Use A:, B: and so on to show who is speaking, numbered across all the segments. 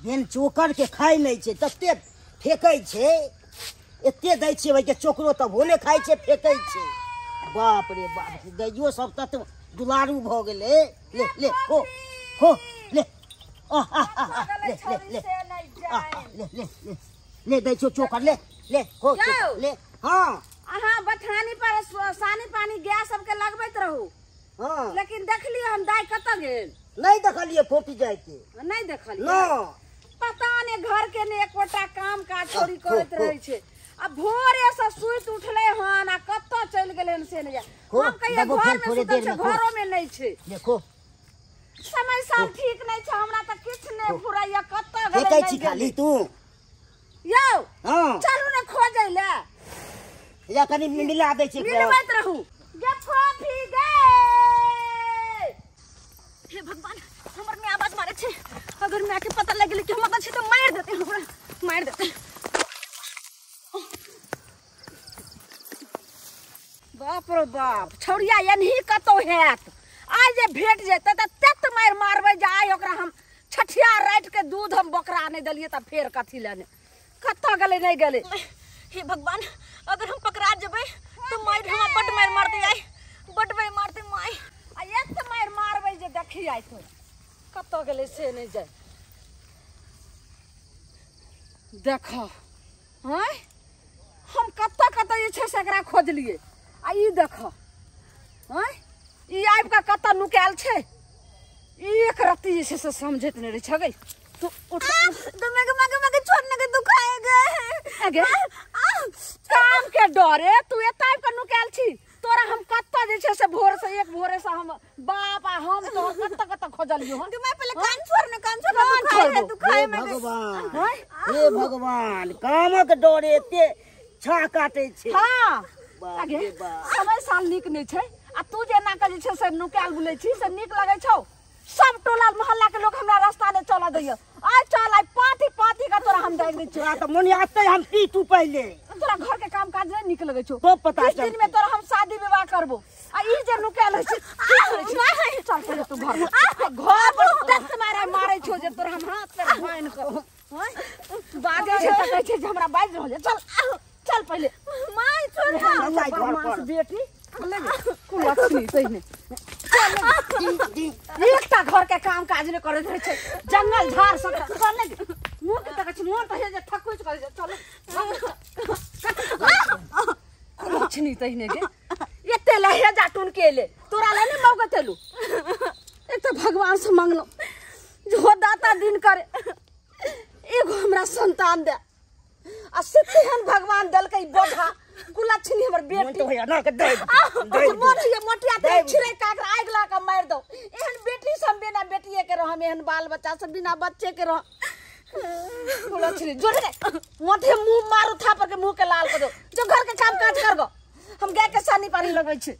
A: बिन चोकर के खाइ नहि छै, तते फेकै छै, एते दै छियै भाई के चोकरो तब हो नहि खाइ छै, फेकै छै। बाप रे बाप, गैयो सब तत दुलारू भऽ गेलै। ले ले खो खो ले, आ आ आ ले ले ले ले ले ले ले दै छियौ चोकर, ले ले खो ले। हाँ
B: अहाँ बथानी पर सानी पानी गैस सबके लगबैत रहू।
A: हाँ
B: लेकिन देखलियै हम दाइ कतऽ गेल?
A: नहीं देखलियै फोपी जाय के,
B: नहीं देखलियै
A: ना।
B: पता नहीं घर के ने एकोटा काम काज छोड़ी करैत रहै छै। आ भोरे से सुति उठले हन आ कतऽ चलि गेलै हन से नहि जान। हम कहियै घर में सुतल छै, घरो में नहीं छै।
A: देखो
B: समय साल ठीक नहीं छै, हमरा तऽ किछु नहि फुराइया, कतऽ गेलै
A: फेकै छी खाली तू।
B: यौ
A: हां
B: चलू ने खोजै ले,
A: या कनी मिला दै छी,
B: मिलबैत रहू। गे फोफी गे,
C: हे भगवान, हमर my आवाज मारे छै। अगर my के पता लग गेलै कि हम एतऽ छी तऽ मारि देतै हमरा, मारि देतै।
B: बाप रे बाप, छौड़िया एनही कतौ हैत, आइ जे भेट जेतै तऽ तत मारि मारबै जे आइ ओकरा हम छठिया राति के दूध हम बकरा नहि देलियै तऽ फेर कथी लए कतऽ गेलै नहि गेलै।
C: हे भगवान, अगर हम पकड़ा जेबै तऽ मारि हमरा बड्ड मारि मारतै, आइ बड्ड मारि मारतै माय।
B: आ एक तऽ मारि मारबै जे देखी आइ तो कतऽ गेलै से नहि जाय। देख आँय, हम कतऽ कतऽ जे छै से एकरा खोजलियै, आ ई देख आँय, ई आबि कऽ कतऽ नुकायल छै, एक रत्ती जे छै से समझैत नहि रहै छै। गै तू उठ,
C: छोड़ने के दुखाए
B: गए काम के डरे तू एतऽ आबि कऽ नुकायल छी। तोरा हम कतऽ जे छै से भोर से एक भोरे से हम बाप आ हम तोहर कतऽ कतऽ खोजलियौ हन।
C: मैं पहले कान छोड़ने, कान छोड़ने दुखाए, दुखाए।
A: भगवान, हे भगवान, कामक डरे एते छा काटै छै।
B: हां समय साल नीक नहि छै, आ तू जे एना के जे छै से नुकायल बुलै छी से नीक लगै छौ? सब टोला मोहल्ला के लोग हमरा रास्ता नहि चलऽ दैया। आइ चल, आइ पाथी पाथी के तोरा हम दागि दै छियौ।
A: तोरा तऽ मोन आते हम पीटू पहिले।
B: तोरा घर के काम काज नहि नीक लगै छौ
A: तो पता
B: चल। दिन में तोरा हम शादी विवाह करबो, आ ई जे नुकायल होइ छै की करै छी? चल पहिले तू घर घर पर तत मारे मारै छौ जे तोरा हम हाथ पर बान्हि कऽ बाजै छै तऽ कहै छै जे हमरा बाजि रहल छै। चल चल पहिले
C: my छोड़
B: घर बेटी कुलक्षणी तहिने एकटा घर के काम काज नहि करैत रहै छै, जंगल झाड़ सब चल मुँह के तकै छै, मोन तऽ जे थकुच करै छै। चल कुलक्षणी तहिने के एते लहेजा टुन के एले, तोरा ले नहि मौगत एलू। एक तऽ भगवान से मंगलहुँ जे हो दाता दिन करे एगो हमरा संतान दे, आ से तेहन भगवान देलकै बोझा कुलक्षणी हमर बेटी। मोन होइए मोटिया ते छिड़ै काकरा आगि लगा कऽ मारि दौ। एहन बेटी सब बिना बेटिए के रहम, एहन बाल बच्चा सब बिना बच्चे के रहम। कुलक्षणी जोड़ रे मोठे मुँह मारू थापर के मुँह के लाल कर दो, जो घर के काम काज कर गो, हम गाय के सानी पानी लगबै छी।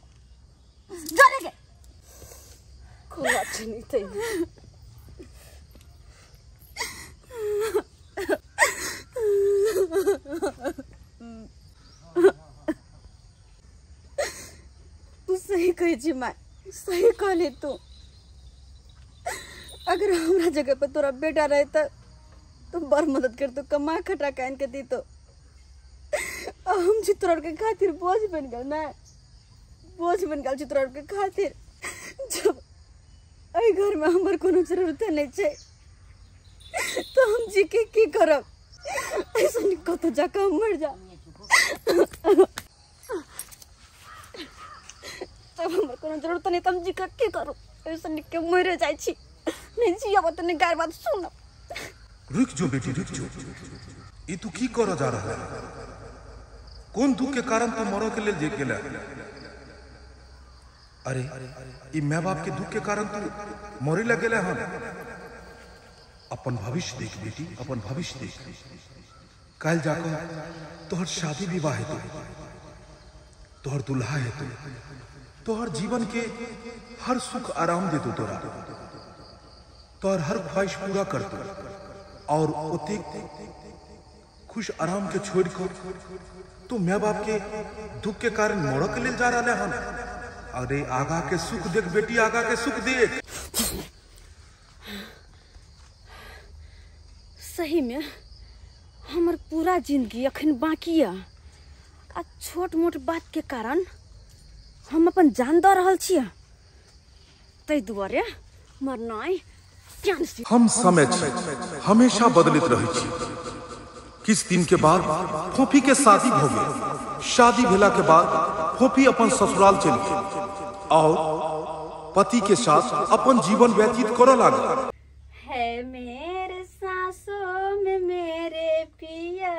B: जोड़े गे कुलक्षणी ते
C: तू सही कहै छी my, सही कहली तू। अगर हमरा जगह पर तोरा बेटा रहता तो बड़ मदद करतो, कमा खटा के आनि के दीतो। हम छी तोरा के खातिर बोझ बन गेल ना, बोझ बन गेल छी तोरा के खातिर। जब एहि घर में हमर कोनो जरूरत नहीं छै तो हम जी के की करब? ऐसा कतौ जाकर मर जा तब हमर कोनो जरूरत नहीं, तब जी के की करू? ऐसा के मरे जाइ छी, नहीं जियब तऽ नहीं गारि बात सुनब।
D: रुक जो बेटी, रुक जो, ई तू की करऽ जा रहल है? कोन दुख के कारण तू मरऽ के लेल जे गेला? अरे ई my बाप के दुख के कारण तू मरे लग गेला हन? अपन भविष्य देख बेटी, अपन भविष्य देख। काल्हि जाकर तोहर शादी विवाह हेतौ, तोहर दुल्हा हेतौ, तोहर जीवन के हर सुख आराम देतो तोरा, तोहर हर ख्वाहिश पूरा करतो, और ओतेक खुश आराम के छोड़ कर तू my बाप के दुख के कारण मरऽ के लेल जा रहल हन? अरे आगा के सुख देख बेटी, आगा के सुख देख।
B: सही में हमर पूरा जिंदगी अखन बाकी है आ छोट मोट बात के कारण हम अपन जान दऽ रहल छियै, ताहि दुआरे मरनाइ ज्ञान से।
D: हम समय छी, हमेशा बदलैत रहै छी। किछु दिन के बाद फोफी के शादी भऽ गेल। शादी भेला के बाद फोफी अपन ससुराल चलि गेल और पति के साथ अपन जीवन व्यतीत करऽ लागल।
C: है मेरे सांसों में मेरे पिया,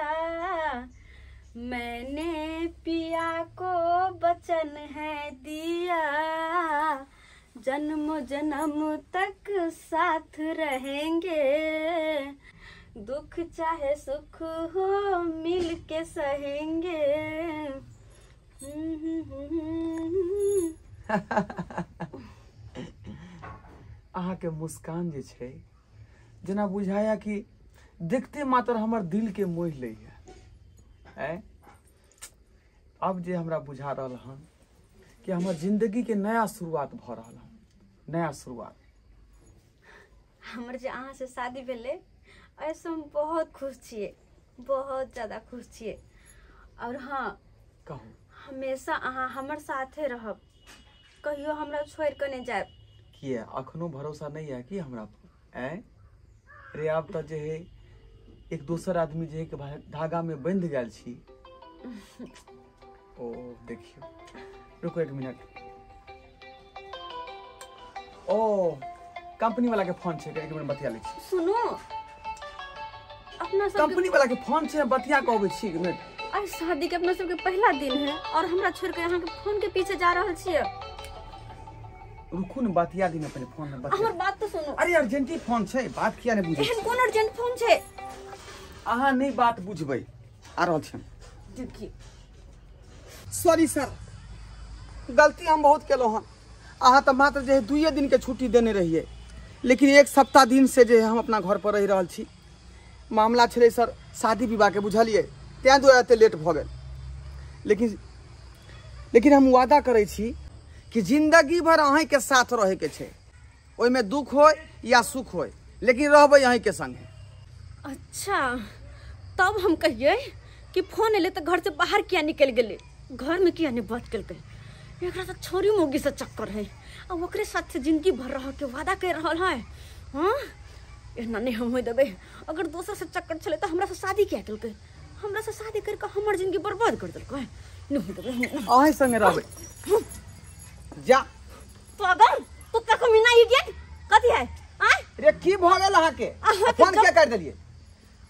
C: मैंने पिया को वचन है दिया, जन्म जन्म तक साथ रहेंगे, दुख चाहे सुख हो मिल के सहेंगे।
E: अहाँ के मुस्कान जे छै जेना बुझाया कि देखते मात्र हमर दिल के मोहि लैया। अब जे हमरा बुझा रहल हन कि हमर जिंदगी के नया शुरुआत भ रहल हन, नया शुरुआत।
C: हमर जे अहाँ से शादी भेलै एहिसँ हम बहुत खुश छियै, बहुत ज़्यादा खुश छियै। और हाँ
E: कहू,
C: हमेशा अहाँ हमर साथे रहब, कहियो हमरा छोड़ि कऽ नहि जायब।
E: किया अखनो भरोसा नहीं है कि हमरा पर? अरे आब तऽ जे है एक दोसर आदमी जे है के धागा में बंध गेल छी। ओ देखियो, रुको एक मिनट। ओ कंपनी वाला के फोन छै, एक मिनट बतिया लै छी।
C: सुनू, अपना सब
E: कंपनी वाला के फोन छै, बतिया के अबै छी एक मिनट।
C: आज शादी के अपना सबके पहला दिन है और हमरा छोड़ के अहाँ के फोन के पीछे जा रहल छियै।
E: रुकू न, बतिया दी न पहले फोन में बतिया।
C: हमर बात तो सुनू।
E: अरे अर्जेंटी फोन छै, बात किया नहीं बुझै?
C: एहन कोन अर्जेंट फोन छै?
E: अहाँ नहीं बात बुझबै, आ रहल छी।
C: देखिए,
E: सॉरी सर, गलती हम बहुत केलहुँ हन। अहाँ तऽ मात्र जे 2 दिन के छुट्टी देने रहियै, लेकिन 1 सप्ताह दिन से जे हम अपना घर पर रहि रहल छी। मामला छलै सर शादी विवाह के, बुझलियै, तें दुआरे एते लेट भऽ गेल। लेकिन लेकिन हम वादा करै छी कि जिंदगी भर अहीँके साथ रहैके छै, ओहिमे दुख होय या सुख होय, लेकिन रहबै अहीँके संगे।
C: अच्छा, तब हम कहियै कि फोन एलै तऽ घर से बाहर किया निकलि गेलै, घर में किया नहीं बात केलकै? एकरा तऽ छोरी मोगी से चक्कर है आ ओकरे साथ जिंदगी भर रह के वादा कर रहल है। हाँ, एना नहीं हम होइ देबै। अगर दोसर से चक्कर छलै तऽ हमरा से शादी किया केलकै? हमरा से शादी करके हमर जिंदगी बर्बाद कर देलकै। नहीं होइ देबै,
E: अहीं संगे रहबै। जा
C: पागल, कुत्ता कमीना इडियट, कथी है? आय
E: रे, की भ गेल अहाँ के? फोन के कर देलियै?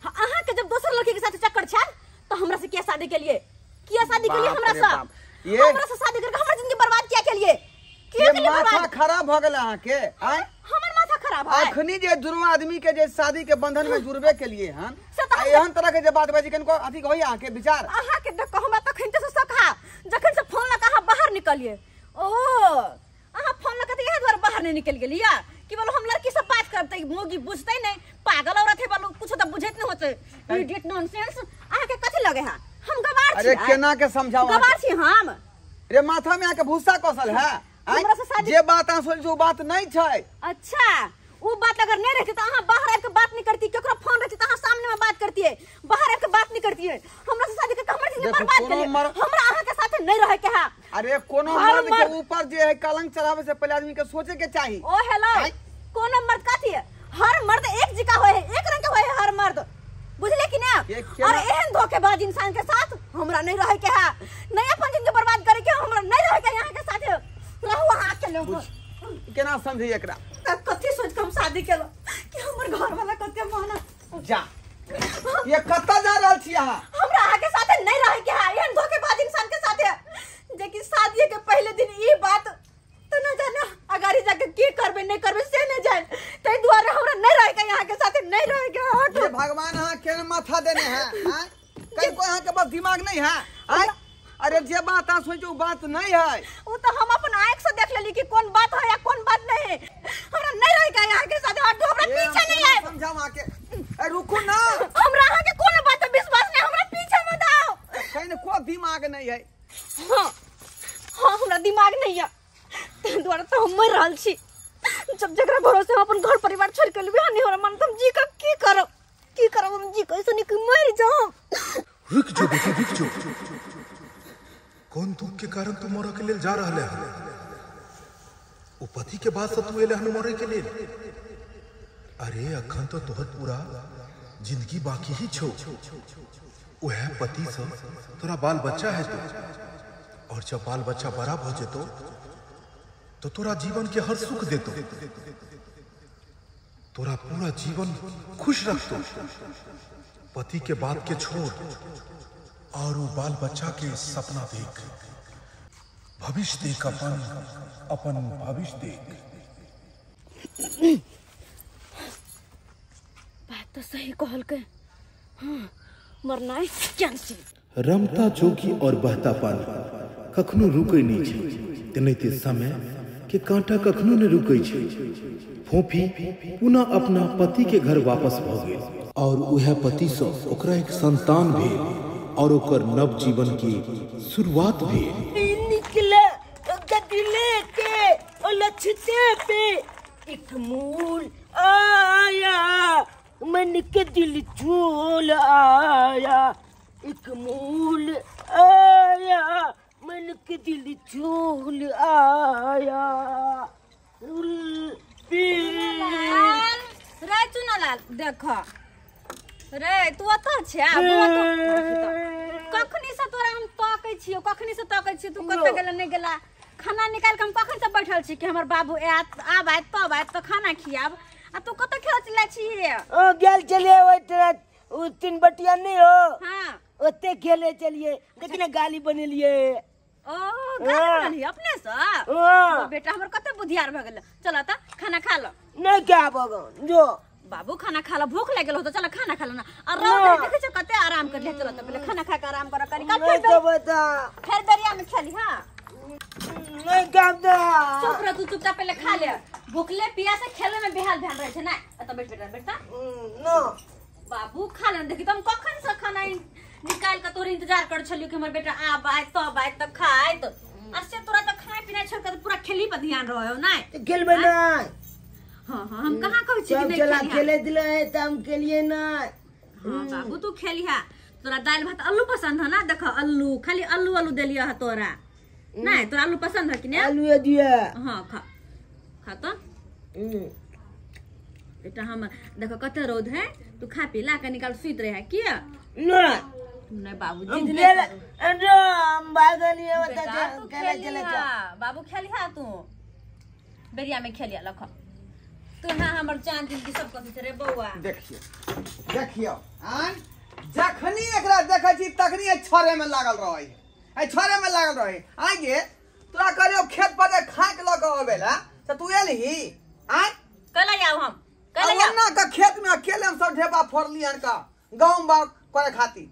C: अहाँ के जब दोसर लड़की के साथ चक्कर छल तो हमरा से किया शादी के लिए? किया शादी के लिए हमरा से? हमरा से शादी करके हमर जिंदगी बर्बाद किया के लिए? किया के लिए
E: माथा
C: बर्बाद?
E: खराब भ गेल अहाँ के? आय
C: हमर माथा खराब है।
E: अखनी जे दुनू आदमी के जे शादी के बंधन में जुड़बे के लिए हन, एहन तरह के जे बात बाजी कनको अथी होई अहाँ के विचार?
C: अहाँ के देख हमरा तखन से शक हा, जखन से फोन लगा अहाँ बाहर निकलिए। ओ अहाँ फोन लगा त इहे दुआरे बाहर नहीं निकल गेलिया कि बोलो हम लड़की से बात करब त मोगी बुझतै नहीं, पागल औरत है बोलो, कुछ त बुझैत नहीं होतै। इडियट नॉनसेंस, अहाँ के कथि लगे है? हम गवार छी।
E: अरे केना के समझाओ?
C: गवार छी हम।
E: रे माथा में आके भूसा कसल है।
C: हमरा से शादी
E: जे बात अहाँ सोच ओ बात नहीं छै।
C: अच्छा, वो बात अगर नहीं रहती तो अहाँ बाहर आके बात नहीं करती, केकरो फोन रहती तो अहाँ सामने में बात करती है, बाहर आके बात नहीं करती है। हमरा से शादी करके हमर जिंदगी बर्बाद कर लिए। हमरा अहाँ के साथ नहीं रहे के है।
E: अरे कोनो मर्द के ऊपर जे है कलंक चढ़ावे से पहले आदमी के सोचे के चाही।
C: ओ हेलो, कोनो मर्द कथी है? हर मर्द एक जिका होय है, एक रंग के होय है हर मर्द, बुझले कि ना? और एहन धोखेबाज इंसान के साथ हमरा नहीं रहे के है, नहीं अपन जिंदगी बर्बाद करे के, हमरा नहीं रहे के यहाँ के साथ। रहू अहाँ अकेले।
E: केना समझी एकरा?
C: कथी सोच के हम शादी केलहुँ कि हमर घर वाला कते माना।
E: जा, ये कतऽ जा रहल छी अहाँ?
C: हमरा अहाँ के साथ नहीं रहे के है, एहन धोखेबाज इंसान के साथ, जे कि शादी के पहले दिन ई बात तो न जाने अगाड़ी जाके की करबे नहीं करबे से नहीं जान, ताहि दुआरे हमरा नहीं रहे के यहाँ के साथ, नहीं रहे के। हट
E: भगवान अहाँ केना माथा देने है? कहीं कोई अहाँ के पास दिमाग नहीं है? अरे जे बात अहाँ सोचो उ बात नहीं है।
C: वो तो हम अपन आँख से देख लेली कि कौन बात है या कौन बात नहीं है। हमरा नहीं रहे के यहाँ के साथ, हट हमरा पीछे नहीं आए।
E: समझाओ आके। ए रुकू ना,
C: हमरा अहाँ के कोनो बात पे विश्वास नहीं, हमरा पीछे मत आओ।
E: कहीं न को दिमाग नहीं है।
C: हाँ हाँ, हमरा दिमाग नहीं है, ताहि दुआरे तो हम मरि रहल छी। जब जकरा भरोसे हम अपन घर परिवार छोड़ के लेबै, नहीं हमरा मन हम जी के की करब, की करब। जी कैसे निक मर जाओ।
D: रुक जो बेटी रुक जो, कौन दुख के कारण तू मरे के लेल जा रहले हन? ओ पति के बाद से तू एले हन मरे के लेल? अरे अखन तो तोहर पूरा जिंदगी बाकी ही छो, वह पति से तोरा बाल बच्चा है तो, और जब बाल बच्चा बड़ा भ जेतो तो तोरा जीवन के हर सुख देतो, तोरा पूरा जीवन खुश रखतो। पति के बात के छोड़ और वो बाल बच्चा के सपना देख, भविष्य देख, अपन अपन भविष्य देख।
B: बात तो सही कहल के, हाँ मरना कैंसिल।
D: रमता जोगी और बहता पानी कखनो रुकै नहीं छै, तेनाहिते समय के कांटा कखनो नहीं रुकै छै। फोफी पुनः अपना पति के घर वापस भ गेल और वह पति से ओकरा एक संतान भेल और ओकर नव जीवन के शुरुआत भेल।
A: निकले गदले के लछते पे एक मूल आया, मन के दिल झोल आया, एक मूल आया, मन के दिल झोल आया।
C: रे चुनालाल देख रे तू अतऽ छै, कखनी से तोरा हम तकै छियौ, कखनी से तकै छियौ, तू कतऽ गेला नहि गेला। खाना निकालि के हम कखन से बैठल छी कि हमर बाबू आयत आब आयत तब आयत तऽ खाना खियाब, आ तू कतऽ खेल छी?
A: ओ गेल चलिए ओहि तरह ओ तीन बटिया नहीं हो,
C: हां
A: ओते खेले चलिए, देखने गाली बनेलिए।
C: ओ गाली बनेलिए अपने से? ओ बेटा हमर कते बुधियार भ गेल। चल त खाना खा ल।
A: नहीं क्या भगवान जो
C: बाबू खाना खा ल, भूख लागल हो त चल खाना खा ल ना। आ रौद देखे छ कते आराम कर ले, चल त पहिले खाना खा के आराम कर कनी का, फिर फिर दरिया में खेली। हां
A: नहीं काम दा,
C: चुप रह तू, चुपचाप पहले खा ले, भूखले पिया से खेले में बेहाल ध्यान रहे छै ना। त बैठ बेटा बैठ त
A: नो
C: बाबू खा ले। देखी त हम कखन से खाना निकाल के तोर इंतजार कर छलियो कि हमर बेटा आब आय तब आय त खाय त, आ से तोरा त खाय पिनाय छोड़ के पूरा खेली पर ध्यान रहो ना।
A: खेलबे ना।
C: हां हां हम कहां कहै छी कि नहीं
A: चला खेले दिले है त हम खेलिए ना।
C: हां बाबू तू खेलिहा, तोरा दाल भात आलू पसंद है ना? देखो आलू खाली आलू आलू देलियो है तोरा, नहीं तोरा आलू पसंद है कि नहीं?
A: आलू ये दिया।
C: हां खा खा तो बेटा हम देखो कते रौद है, तू खा पी ला के निकाल सुत रहे है किया
A: ना?
C: नहीं बाबू जिद नहीं
A: करो, हम भागलिए बता चले चले
C: बाबू खेलिहा तू बेरिया में खेलिया लख तू। हां हमर चांद जिंदगी सब कथि रे बौआ।
E: देखियो देखियो आन जखनी एकरा देखै छी तखनी छरे में लागल रहै, ए छरे में लागल रहे। आगे तोरा करियो खेत पर खाक ल के आबेला त तू एलही आय
C: कला जाऊ हम कला जाऊ
E: ना का खेत में अकेले हम सब ढेबा फोड़ली हन का गहूं बाग करे खाती,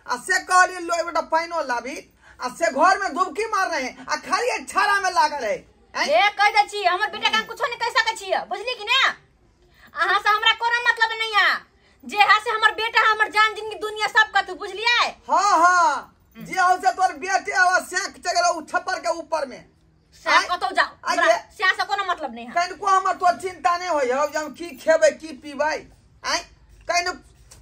E: आ से कहली लो बेटा पाइनो लाबी, आ से घर में धुबकी मार रहे हैं आ खाली छाड़ा में लागल है।
C: ए कह दे छी हमर बेटा का कुछो नहीं कह सकै छी, बुझली कि ना? अहां से हमरा कोनो मतलब नहीं है, जे हा से हमर बेटा हमर जान जिंदगी दुनिया सब कथु, बुझलियै?
E: हां हां जे हो से तोर बेटे आवा सेक चगलो उ छप्पर के ऊपर में
C: से कतौ जाओ, से से कोनो मतलब नहीं है।
E: कनको हमर तोर चिंता नहीं होय हो हम की खेबै की पीबै आय कन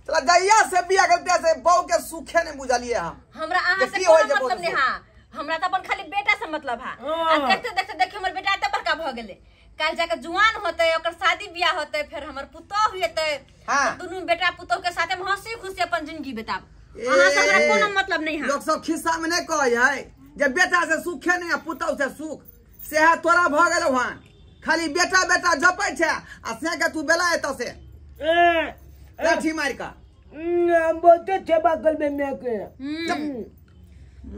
E: तोरा जइया से बियाह करते से बहू के सुखे नहीं बुझलिए हम।
C: हमरा अहां से कोनो मतलब नहीं है, हमरा त अपन खाली बेटा से मतलब है। आ देखते देखते देखि हमर बेटा एते बड़का भ गेलै, काल जाके जुआन होते ओकर शादी बियाह होते, फिर हमर पुतोह हेतै, दुनू बेटा पुतोह के साथे हम हंसी खुशी अपन जिंदगी बिताब। अहां से हमरा कोनो मतलब नहीं है।
E: लोग सब खिस्सा में नहीं कहै है जे बेटा से सुखे नहीं आ पुतोह से सुख, से है तोरा भ गेल वहां खाली बेटा बेटा जपै छै आ से के तू बेला एत से लाठी मार का
A: हम बहुते सेवा करबे मैं के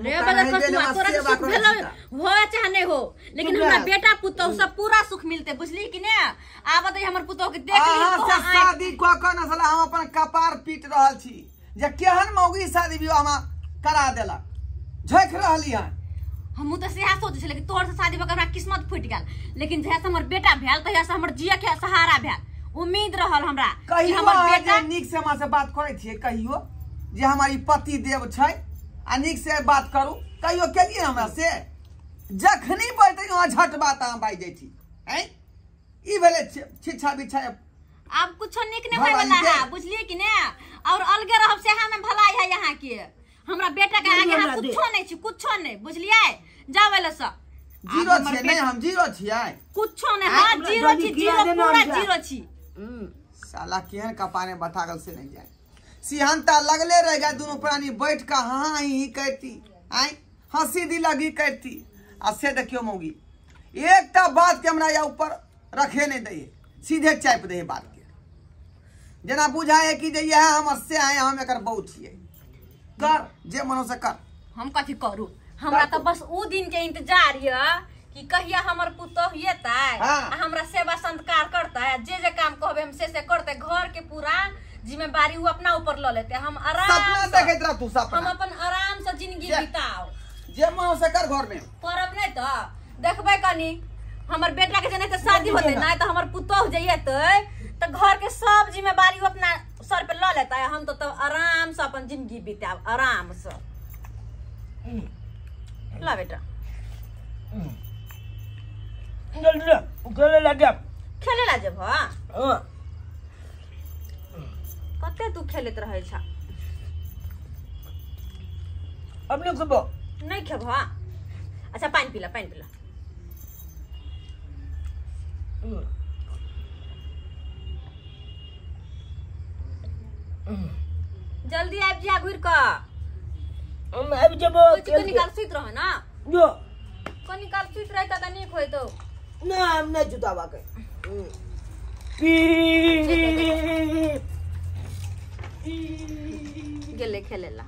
C: रे बदल कसुआ तोरा सुख भेल हो चाहे नहीं हो, लेकिन हमरा बेटा पुतोह सब पूरा सुख मिलते, बुझली कि ने? आब त हमर पुतोह के देख ली
E: तो शादी क क न साला हम अपन कपार पीट रहल छी जे केहन मौगी शादी विवाह में करा देलक, झोंक रहली हन।
C: हमहू त सेहा सोचै छलियै कि तोहर से शादी भ के हमरा किस्मत फूटि गेल, लेकिन जहिया से हमर बेटा भेल तहिया से हमर जिया के सहारा भेल, उम्मीद रहल हमरा कि हमर बेटा
E: नीक से हमरा से बात करै छियै, कहियो जे हमर ई पति देव छै आ नीक से बात करू, कहियो केलियै हमरा से? जखनी बजतै वहाँ झट बात अहाँ बाजि जाइ छी। हैं ई भेलै छिछा बिछा,
C: आब कुछो नीक नहीं होय वाला है, बुझलियै कि ने? और अलगे रहब से में भलाई है यहाँ के। हमरा बेटा के आगे हम कुछो नहीं छी, कुछो नहीं, बुझलियै? जाओ एले से।
E: जीरो छियै नहीं, हम जीरो छियै,
C: कुछो नहीं। हां जीरो छी, जीरो पूरा जीरो छी।
E: साला केहन कपारे बथा गल से नहीं जाए। सिहंता लगले रह गए दोनों प्राणी बैठ का हाँ ही कहती आई हंसी दी लगी कहती। आ से देखियो मौगी एकटा बात के हमरा या ऊपर रखे नहीं दे, सीधे चाप दे बात के, जेना बुझाए कि जे यह हम से आए, हम एकर बहु छियै, कर जे मनो से कर।
C: हम कथी करू? हमरा तो बस उ दिन के इंतजार य कि कहिया हमर पुतोह एतै आ हमरा सेवा संस्कार करतै, जे जे काम कहबे हम से करतै, घर के पूरा जिम्मेदारी उ अपना ऊपर ल लेते, हम आराम
E: सपना देखैत रह तू, सपना
C: हम अपन आराम से जिंदगी बिताओ,
E: जे मनो से कर घर में
C: करब। नहीं तो देखबै कनी हमर बेटा के जने त शादी होते, नहीं तो हमर पुतोह जे एतै त घर के सब जिम्मेदारी उ अपना सर पे ल लेतै, हम तो तब आराम से अपन जिंदगी बिताब आराम से। ला बेटा
A: जल्दी ला, खेले ला जाब,
C: खेले ला जब। हां कते तू खेलत रहै छ?
A: अब नहीं खेबो।
C: नहीं खेबो? अच्छा पानी पीला, पानी पीला। जल्दी आबि जा घुर क।
A: हम आबि जेबो।
C: कनी काल सुति रह ना,
A: जो
C: कनी काल सुति रहता त नीक होइतो।
A: ना हम नहीं जुतावा के
C: गेले खेलेला।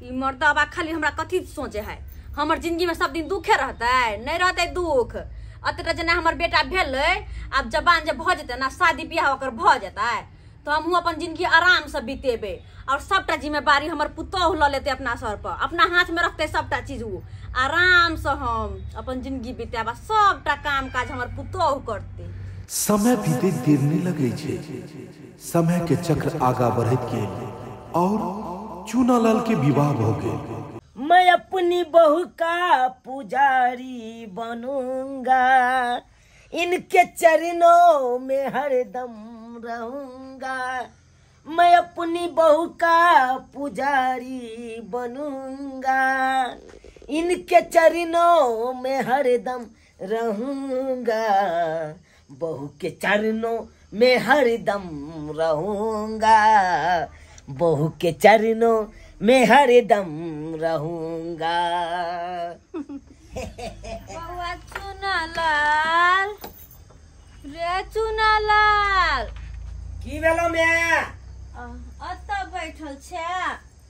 C: ई मर्दबा खाली हमरा कथी सोचे है? हमर जिंदगी में सब दिन दुखे रहतै? नहीं रहतै दुख। अतरा जना हमर बेटा भेलै, आब जवान जे भ जेतै ना, शादी बियाह ओकर भ जेतै, तो हमहूँ अपन जिंदगी आराम से बितेबै और सबटा जिम्मेदारी हमर पुतोह ल लेतै अपना सर पर, अपना हाथ में रखतै सबटा चीज, उ आराम से हम अपन जिंदगी बिताब, सबटा काम काज हमर पुतोह करतै।
D: समय बीते देर नहीं लगे छे, समय के चक्र आगा बढ़त गेल और चूनालाल के विवाह भ गेल।
A: मैं अपनी बहू का पुजारी बनूंगा, इनके चरणों में हरदम रहूंगा, मैं अपनी बहू का पुजारी बनूंगा, इनके चरणों में हरदम रहूंगा, बहू के चरणों में हरदम रहूंगा, बहू के चरणों में हरदम रहूंगा।
C: बउआ चुनालाल रे चुनालाल,
A: की भेलो मैं?
C: अतऽ बैठल छे।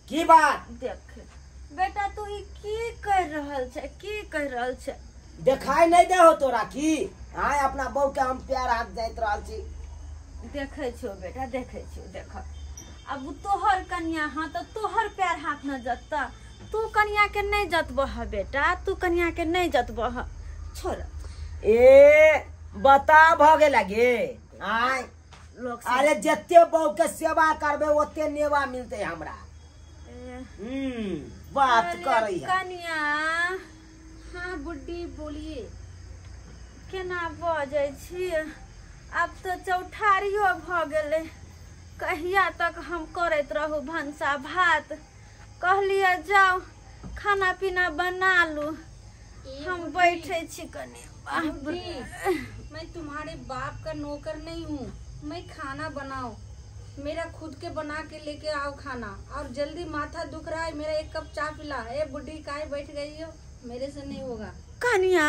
A: की बात?
C: देख बेटा तू ई की कर रहल छे, की कर रहल छे?
A: देखाई नहीं दे हो तोरा की? आय अपना बहू के हम प्यार हाथ जाइत रहल छी।
C: देखै छियो बेटा, देखै छियो, देख अब तोहर कन्या, हाँ तो तोहर पैर हाथ न जतता, तू कन्या के नहीं जतबह बेटा, तू कन्या के नहीं जतबह, छोड़।
A: ए बता भ गेल गे आय
C: लोग।
A: अरे जते बहू के सेवा करबे ओते नेवा मिलते हमरा। बात करै है
C: कन्या। हाँ बुड्ढी बोलिए, केना बजै छी? अब तो चौठारियो भ गेलै, कहिया तक हम करैत रहू भनसा भात? कहलिए जाओ खाना पीना बना लू, हम बैठे छी कनी।
F: मैं तुम्हारे बाप का नौकर नहीं हूँ, मैं खाना बनाओ, मेरा खुद के बना के लेके आओ खाना, और जल्दी माथा दुख रहा है मेरा, एक कप चाय पिला। ए बुढ़ी काहे बैठ गई हो, मेरे से नहीं होगा।
C: कनिया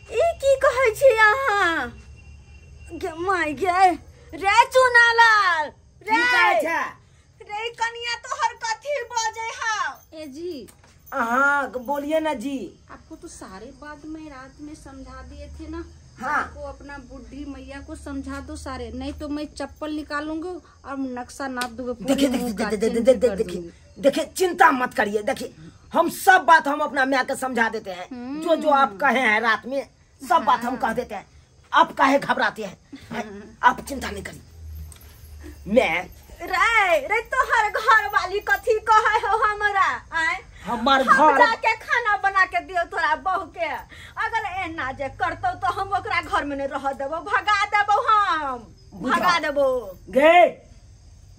C: ई की कहै छी अहाँ? गे my गे रे चुनालाल रे, रे कनिया तोहर कथी बजै हौ?
F: ए जी
A: हाँ बोलिए ना जी।
F: आपको तो सारे बात मैं रात में समझा दिए थे ना।
A: हाँ।
F: आपको अपना बुढ़ी मैया को समझा दो सारे, नहीं तो मैं चप्पल निकालूंगी और नक्शा नाप दूंगी।
A: देखिए देखिए देखिए देखिए, चिंता मत करिए, देखिए हम सब बात हम अपना माँ के समझा देते हैं, जो जो आप कहे हैं रात में सब बात हम कह देते हैं, आप काहे घबराते हैं, आप चिंता नहीं करिए। मैं
C: रे रे तोहर घर वाली कथी कहे हो हमरा? आय
A: हमार
C: हम
A: घर
C: जाके खाना बना के दियो तोरा बहू के, अगर एना जे करतो तो हम ओकरा घर में नहीं रह देबो, भगा देबो, हम भगा देबो।
A: गे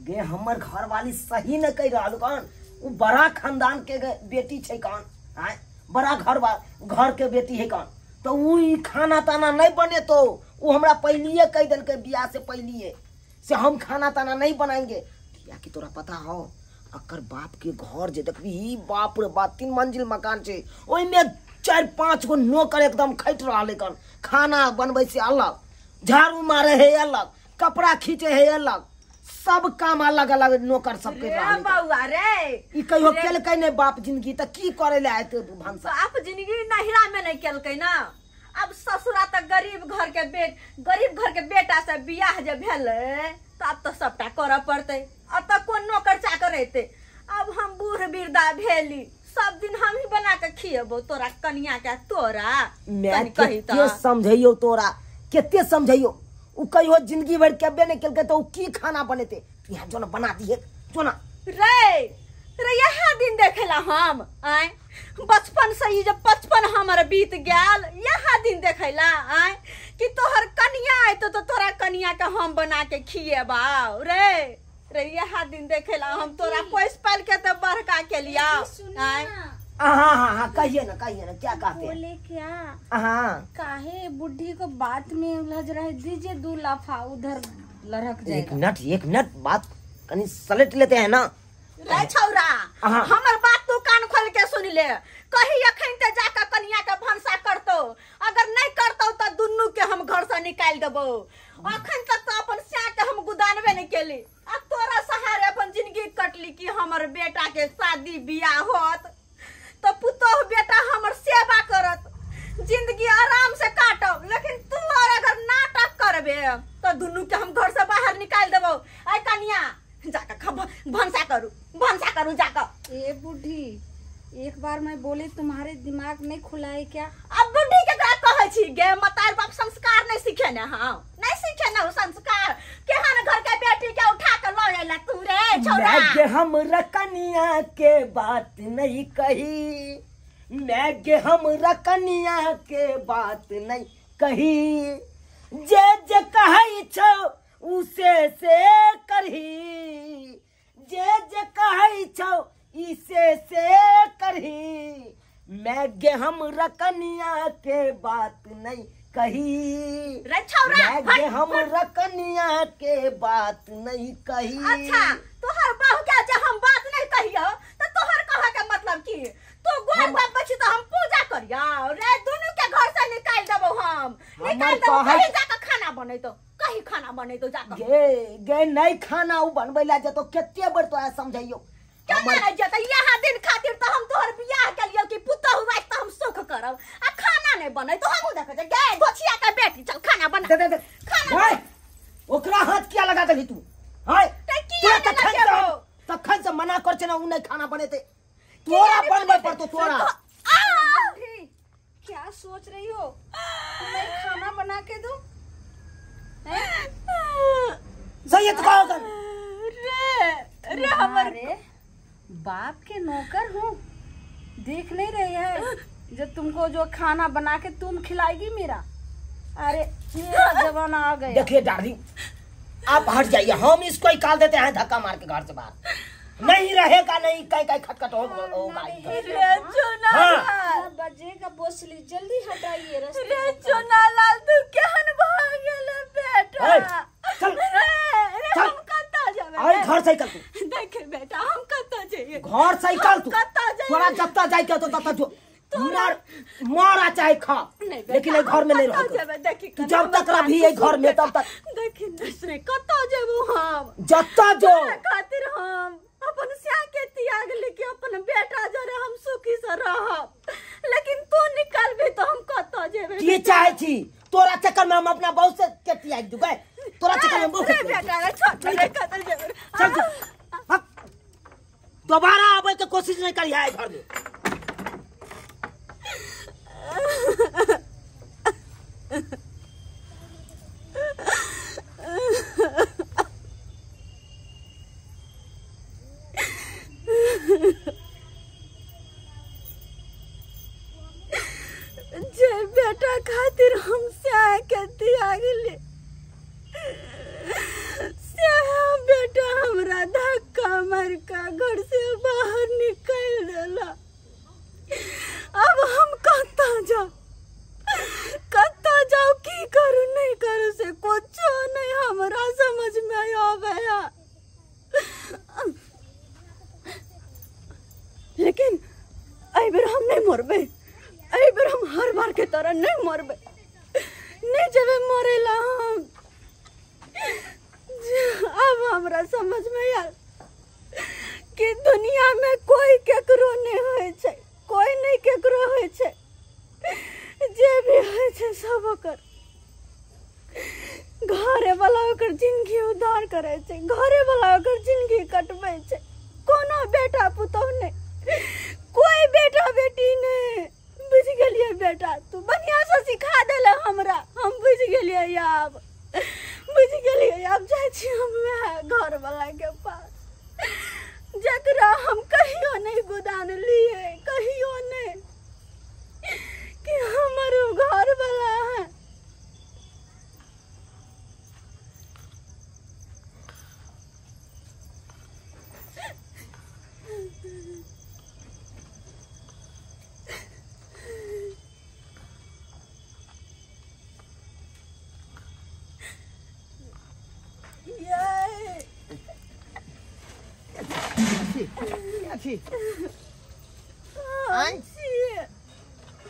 A: गे हमर घरवाली सही न कहि रहल कन, उ बड़ा खानदान के बेटी छै कन, आय बड़ा घर घर के बेटी है कन, तो उ ई खाना ताना नहीं बनेतो। उ हमरा पहलिए कहि देलकै बियाह से पहलिए से हम खाना ताना नहीं बनाएंगे। किया कि तोरा पता हो अकर बाप के घर जे देखबी, बाप रे बाप 3 मंजिल मकान छै, ओहिमे 4-5 गो नौकर एकदम खटि रहल कन। खाना बनबै से अलग, झाड़ू मारे है अलग, कपड़ा खींचे है अलग, सब काम अलग अलग नौकर सबके रहल।
B: बौआ रे
A: ई कहियो केलकै नै बाप जिंदगी, त की करे ले आयते भनसा?
B: बाप जिंदगी नहिरा में नहीं केलकै ना। अब ससुरा त गरीब घर के गरीब घर के बेटा से बियाह जे भेलै त अब तो सबटा करऽ पड़तै। अब त कोन नौकर चाकर एतै? अब हम बूढ़ वृद्धा भेली, सब दिन हम ही बना के खिएबो तोरा कनिया के। तोरा
A: मैं कते समझैयो, तोरा कते समझैयो, उ कहियो जिंदगी भर केबे नहीं केलकै त उ की खाना बनेते? यहाँ जो ना बना दिए जो ना
B: रे रे यहाँ दिन देखेला हम आय बचपन से ही, जब बचपन हमार बीत गेल यहाँ दिन देखेला आय कि तोहर कनिया आयतो तो तोरा कनिया के हम बना के खिएबाव रे रे यहाँ दिन देखेला हम तोरा पोस पाल के तो बड़का के लिया आय।
A: हाँ हाँ हाँ कहिए ना, कहिए ना, क्या कहते हैं?
F: बोले क्या?
A: हाँ
F: काहे बुढ़ी को बात में उलझ रहा है, दीजिए 2 लाफा उधर लड़क जाएगा।
A: एक मिनट बात कहीं सलेट लेते हैं ना।
B: रे छौरा हमर बात तू कान खोल के सुन ले, कही अखन ते जाके कनिया के भनसा करतो, अगर नहीं करतो तो दुन्नू के हम घर से निकाल देबो। अखन तक तो अपन स्या के हम गुदानबे नहीं केली, अब तोरा सहारे अपन जिंदगी कटली कि हमर बेटा के शादी बियाह होत तो पुतोह बेटा हमर सेवा करत, जिंदगी आराम से काटब। लेकिन तू और अगर नाटक करबे तो दुन्नू के हम घर से बाहर निकाल देबो। आय कनिया जाकर भनसा करू, भनसा करू जाकर।
F: ए बुढ़ी एक बार मैं बोली तुम्हारे दिमाग नहीं खुला है क्या?
B: अब बुढ़ी के का कहै छी गे, मतार बाप संस्कार नहीं सीखे ने। हां नहीं सीखे ने संस्कार, केहन घर के बेटी के उठा के ल आइला तू रे छौरा।
A: मैं हमरा कनिया के बात नहीं कही, मैं हमरा कनिया के बात नहीं कही, जे जे कहै छौ उसे से करही, जे जे कहै छौ इसे से करही, मैं गे हमरा कनिया के बात नहीं कही,
B: रे छौरा
A: मैं गे हमरा कनिया के बात नहीं कही।
B: अच्छा तोहर बहू के जे हम बात नहीं कहियो त तोहर कहे के मतलब की? तू गोर बाप छी त हम पूजा करियो रे, दुनू के घर से निकाल देबो हम, निकाल देबो। कहीं जाके खाना बनेतो, कहीं खाना बनेतो जाके।
A: गे गे नहीं खाना उ बनबै ला जतो कते बेर तोरा समझैयो
B: केना नहीं जतो? यहाँ दिन खातिर त हम तोहर बियाह केलियो कि पुतोहु आइ त हम सुख करब, आ खाना नहीं बनै तो हमहु देखै गे गोछिया के बेटी चल खाना बना
A: दे दे दे
B: खाना।
A: ओए ओकरा हाथ किया लगा देली तू? हाय
B: त किया
A: लगेबो? तखन से मना कर छे ना उ नहीं खाना बनेते, तोरा बनबै पड़तो तोरा।
F: क्या सोच रही हो? मैं खाना बना के दूं?
A: सही तो कहो
B: रे रे
F: हमारे बाप के नौकर हूँ, देख नहीं रही है जो तुमको जो खाना बना के तुम खिलाएगी मेरा? अरे मेरा जमाना आ गया।
A: देखिए डार्लिंग आप हट जाइए, हम इसको ही काल देते हैं धक्का मार के घर से बाहर। नहीं रहेगा नहीं, कहीं कहीं खटखट होगा।
F: हाँ। बजेगा बोसली, जल्दी हटाइए
B: रे चुनालाल, तू केहन भऽ गेल बेटा?
A: चल
B: रे रे
A: चल।
B: हम कतऽ जेबै?
A: अरे घर से निकल तू।
B: देख बेटा हम कतऽ जइयै?
A: घर से निकल तू,
B: कतऽ जइयै?
A: तोरा जतऽ जाय के ततऽ जो, मार मारा चाहे खा, लेकिन ये घर में नहीं रह।
B: देखी
A: तू जब तक रही ये घर में तब तक
B: देखी नहीं कतऽ जेबू हम?
A: जतऽ जो
B: खातिर हम अपन स्या के त्याग लेके अपन बेटा जरे हम सुखी से रहब, लेकिन तू निकलबी तो हम कतऽ जेबै?
A: की चाहे छी? तोरा चक्कर में हम अपना बहू से के त्याग दुगे, तोरा चक्कर में बहू
B: रे बेटा रे छोड़ रे, कतऽ जेबै?
A: चल चल, दोबारा आवे के कोशिश नहीं करी है घर में।
B: जे बेटा खातिर हम स्या के त्यागली, स्या बेटा हमरा
C: मरबै, एहि बेर हम हर बार के तरह नहीं मरबै, नहीं जेबै मरेला हम। अब हमरा समझ में आयल कि दुनिया में कोई केकरो नहीं होइ छै, कोई नहीं केकरो होइ छै, जे भी होइ छै सब ओकर घरे वाला ओकर जिंदगी उद्धार करै छै, घरे वाला ओकर जिंदगी कटबै छै। कोनो बेटा पुतोह नहीं, कोई बेटा बेटी नहीं। बुझि गेलियै बेटा, तू बढ़िया से सिखा देले हमरा, हम बुझि गेलियै। आब बुझि गेलियै, आब जाइ छी हम वएह घर वाला के पास जकरा हम कहियो नहीं गुदान लिए, कहियो नहीं कि हमर घर वाला है।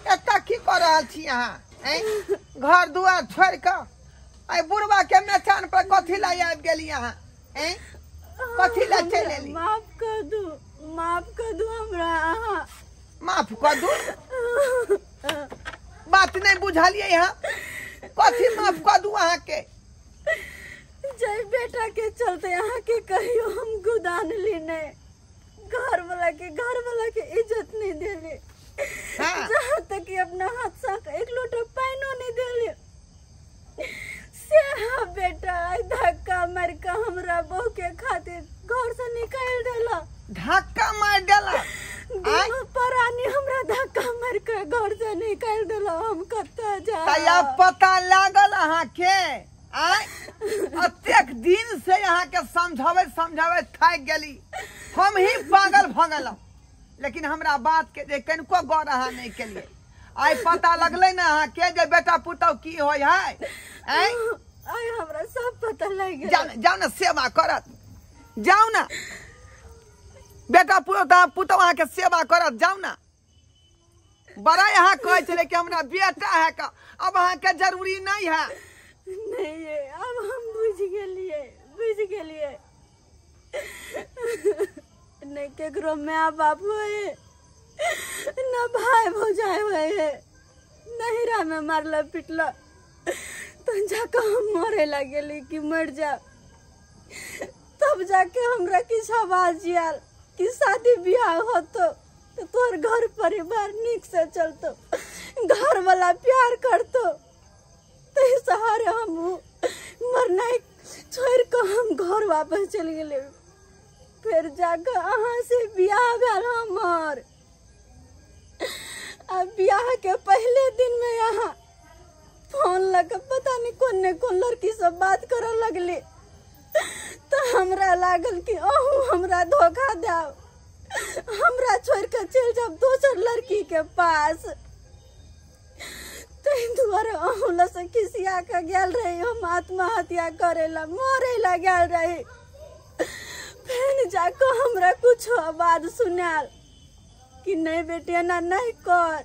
E: एतऽ की कऽ रहल छी अहाँ? घर दुआर छोड़ि कऽ एहि बुढ़बा के मचान पर कथी लए आबि गेली अहाँ? कथी लए चलि एली?
C: माफ कर दू, माफ कर दू हमरा अहाँ।
E: माफ कर दू? बात नहीं बुझलियै अहाँ, कथी माफ कर दू अहाँके?
C: जय बेटा के चलते अहाँ के कहियो हम गुदान ली नहीं, घर वाला के इज्जत नहीं देले, जहाँ तक कि अपना हाथ से एक लोटा पानियो नहीं देले। से हाँ बेटा धक्का मार के हमरा बहू के खातिर घर से निकाल देला।
E: धक्का मार देला?
C: दोनों परानी हमरा धक्का मार के घर से निकाल देला। हम कतऽ जा?
E: पता लागल अहाँ के? अतेक दिन से अहाँ के समझावे समझावे थाकि गेली, हम ही पागल भऽ गेलहुँ, लेकिन हमरा बात के जे कनिको गौर अहाँ नहीं केलियै। आइ पता लगलै ने अहाँ के जे बेटा पुतहु की होइ है?
C: आइ हमरा सब पता लागि गेल।
E: जाउ ने सेवा करत, जाउ ने बेटा पुतहु अहाँ के सेवा करत, जाउ ने। बड़ा अहाँ कहै छलै कि हमरा बेटा है का, अब अहाँ के जरूरी नहीं है।
C: नहीं, अब हम बुझ गेलियै, बुझ गेलियै। नहीं केकरो my बाप होए न भाई भौजाई होए, नहिरा में मारल पिटल तो जाके हम मरे लगेली कि मर जा, तब जाके हमरा किछु आवाज आयल कि शादी ब्याह होतो तो तोहर घर परिवार नीक से चलतो, घर वाला प्यार करतो। ताहि सहारे हम मरनाइ छोड़ि कऽ हम घर वापस चलि गेलियै। फेर जाकऽ अहाँ से बियाह भेल हमर। आ बियाह के पहले दिन में यहाँ फोन लऽ कऽ पता नहीं कोन ने कोन लड़की सब बात करऽ लगली, तो हमरा लागल कि अहूँ हमरा धोखा देब, हमरा छोड़ि कऽ चलि जायब दोसर लड़की के पास। ताहि दुआरे अहूँ लग खिसिया कऽ गेल रही हम, आत्महत्या करे ला मरे ला गेल रही। फेर जाकऽ हमरा कुछ आवाज सुनायल कि नहीं बेटी एना नहीं कर,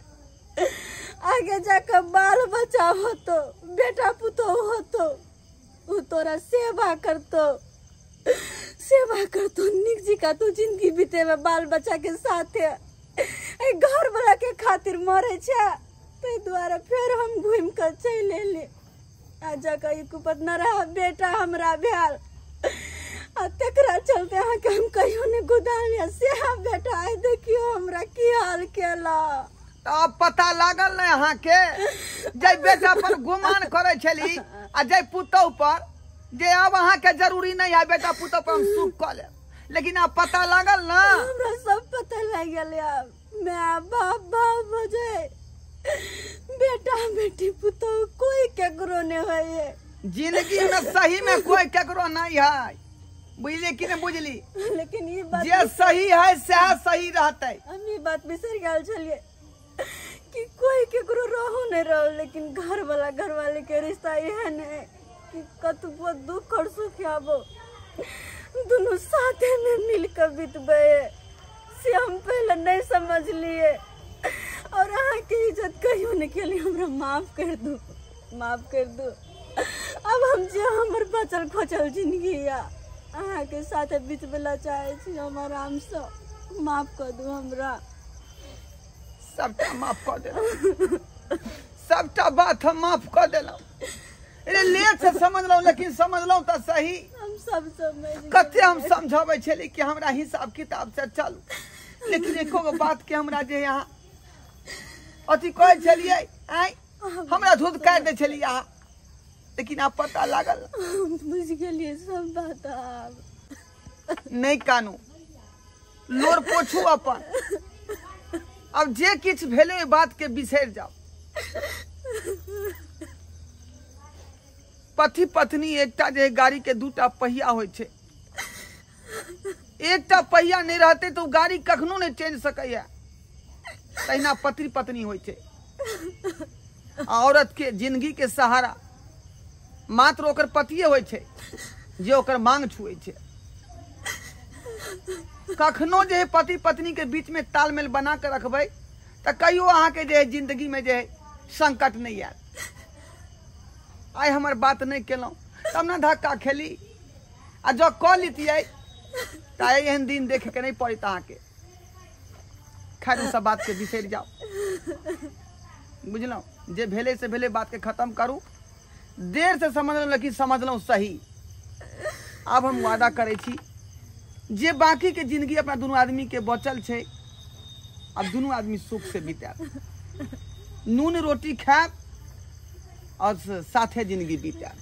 C: आगे जाकर बाल बच्चा होतो, बेटा पुतोह होतो, उ तोरा सेवा करतो, सेवा करतो, निक जी का तू जिंदगी बितेबे बाल बच्चा के साथे, घर वाला के खातिर मरे छे। ताहि दुआरे फेर हम घूमि कऽ चलि एली। आ जाकऽ ई कुपत न रहा बेटा हमरा भेल, आ तकरा चलते अहाँके हम कहियो नहि गुदानलियै। सएह बेटा आइ देखियौ हमरा की हाल केला।
E: तब पता लागल ने अहाँ के जे बेटा पर गुमान करे छली आ जे पुतोह पर, जे अब अहाँ के जरूरी नहीं है बेटा पुतोह पर हम सुख कऽ लेब, लेकिन अब पता लागल ना?
C: हमरा सब पता लागि गेल। आब my बाप बाप भऽ जाय, बेटा बेटी पुतोह कोई केकरो नहीं है
E: जिंदगी में, सही में कोई केकरो नहीं है। बुझली कि नहीं बुझली?
C: लेकिन ये बात
E: जे सही है सह सही रहते।
C: हम ये बात बिसर गेल छलियै कि कोई केकरो रहू नहीं रहो, लेकिन घर वाला घर वाले के रिश्ता एहन है कि कतबो दुख और सुख आबो दोनों साथे में मिल के बितबे, से हम पहले नहीं समझ लिए। और अहाँके इज्जत कहियो नहि केली। हमरा माफ कर दू, माफ कर दू। अब हम जे हमर बचल खोचल जिंदगी या अहाँके साथे बितबै ला चाहै छी, हम आरामसँ। माफ कर दू हमरा।
E: सबटा माफ कऽ देलहुँ, सबटा बात हम माफ कऽ देलहुँ। अरे लेट से समझलहुँ लेकिन समझलहुँ तऽ सही।
C: हम सब समझ
E: कते हम समझाबै छली कि हमरा हिसाब किताब से चलू, लेकिन एको गो बात के हमरा जे यहाँ अथी कहै छलियै आँय हमरा धुधकारि दै छलियै अहाँ, लेकिन आब पता लागल।
C: हम बुझि गेलियै सब बात। आब
E: नहि कानू, लोर पोछू अपन। अब जे किछु भेलै ओहि बात के बिसरि जाउ। पति पत्नी एकटा जे गाड़ी के दूटा पहिया होइ छै, एकटा पहिया नहि रहतै तऽ ओ गाड़ी कखनो नहि चलि सकैया। तहिना पति पत्नी होइ छै। औरत के जिंदगी के सहारा मात्र ओकर पतिये होइ छै जे ओकर मांग छुए छै। कखनो जे पति पत्नी के बीच में तालमेल बना के रखबै तऽ कहियो अहाँके जे जिंदगी में जे संकट नहीं आयत। आइ हमर बात नहीं केलहुँ तब ने धक्का खेली, आ जँ कऽ लितियै तऽ आइ एहन दिन देखे के नहीं पड़त अहाँके। खैर ओ सब बात के बिसरि जाउ, बुझलहुँ? जे भेलै से भेलै, बात के खत्म करू। देर से समझलहुँ लेकिन समझलहुँ सही। आब हम वादा करै छी जे बाकी के जिंदगी अपना दुनू आदमी के बचल छै, आब दुनू आदमी सुख से बितायब, नून रोटी खायब और साथे जिंदगी बितायब।